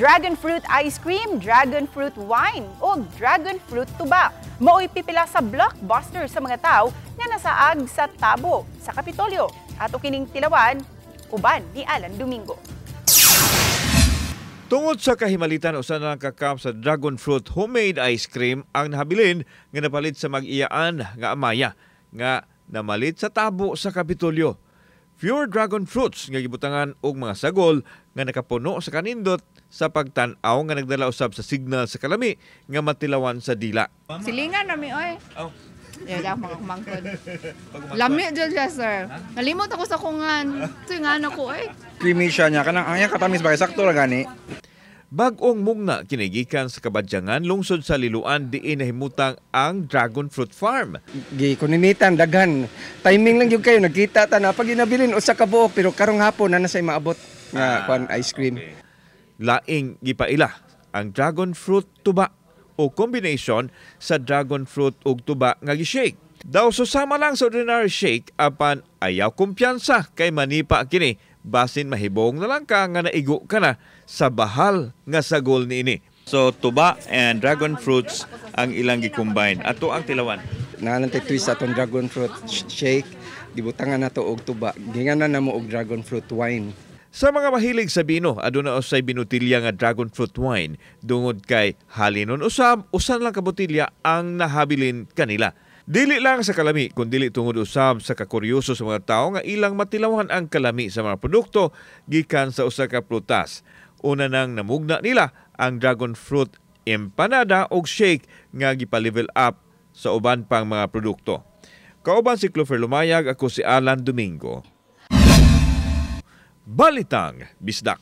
Dragon fruit ice cream, dragon fruit wine, o dragon fruit tuba. Mao'y pipila sa blockbuster sa mga tao nga nasaag sa tabo sa Kapitolyo. Ato kining tilawan, uban ni Alan Domingo. Tungod sa kahimalitan, usa na lang ka cup sa dragon fruit homemade ice cream ang nahabilin nga napalit sa mag-iyaan nga amaya nga namalit sa tabo sa Kapitolyo. Pure dragon fruits nga gibutangan og mga sagol nga nakapuno sa kanindot sa pagtan-aw nga nagdala usab sa signal sa kalami nga matilawan sa dila. Silingan rami oy. Oh. Yeah, mga kumangkod. Lami jud siya, sir. Nalimot ako sa kungan. Ito yung anak ko eh. Creamy siya niya kanang ang iya katamis ba kay sakto ra gani. Bag-ong mugna kinigikan sa Kabadyangan, lungsod sa Liloan, diin nahimutang ang Dragon Fruit Farm. Gi kuninitan daghan. Timing lang gyud kayo nagkita ta na pag inabilin usa ka buok, pero karong hapon na na say maabot nga kuan ice cream. Laing gipaila ang dragon fruit tuba o combination sa dragon fruit ug tuba nga gi-shake. Daw susama lang sa ordinary shake, apan ayaw kumpiyansa kay manipa kini, basin mahibong na lang ka nga naigo ka na sa bahal nga sagol niini. So tuba and dragon fruits ang ilang gi-combine. Ato ang tilawan. Naa lang tay twist sa atong dragon fruit shake, gibutangan nato og tuba. Ginganan namo og dragon fruit wine. Sa mga mahilig sa bino, aduna usay binutilya nga dragon fruit wine dungod kay halinon usab usan lang ka botilya ang nahabilin kanila. Dili lang sa kalami kun dili tungod usab sa kakuryoso sa mga tawo nga ilang matilawan ang kalami sa mga produkto gikan sa usa ka prutas. Una nang namugna nila ang dragon fruit empanada og shake nga gipa-level up sa uban pang mga produkto. Kauban si Clover Lumayag, ako si Alan Domingo. Balitang Bisdak.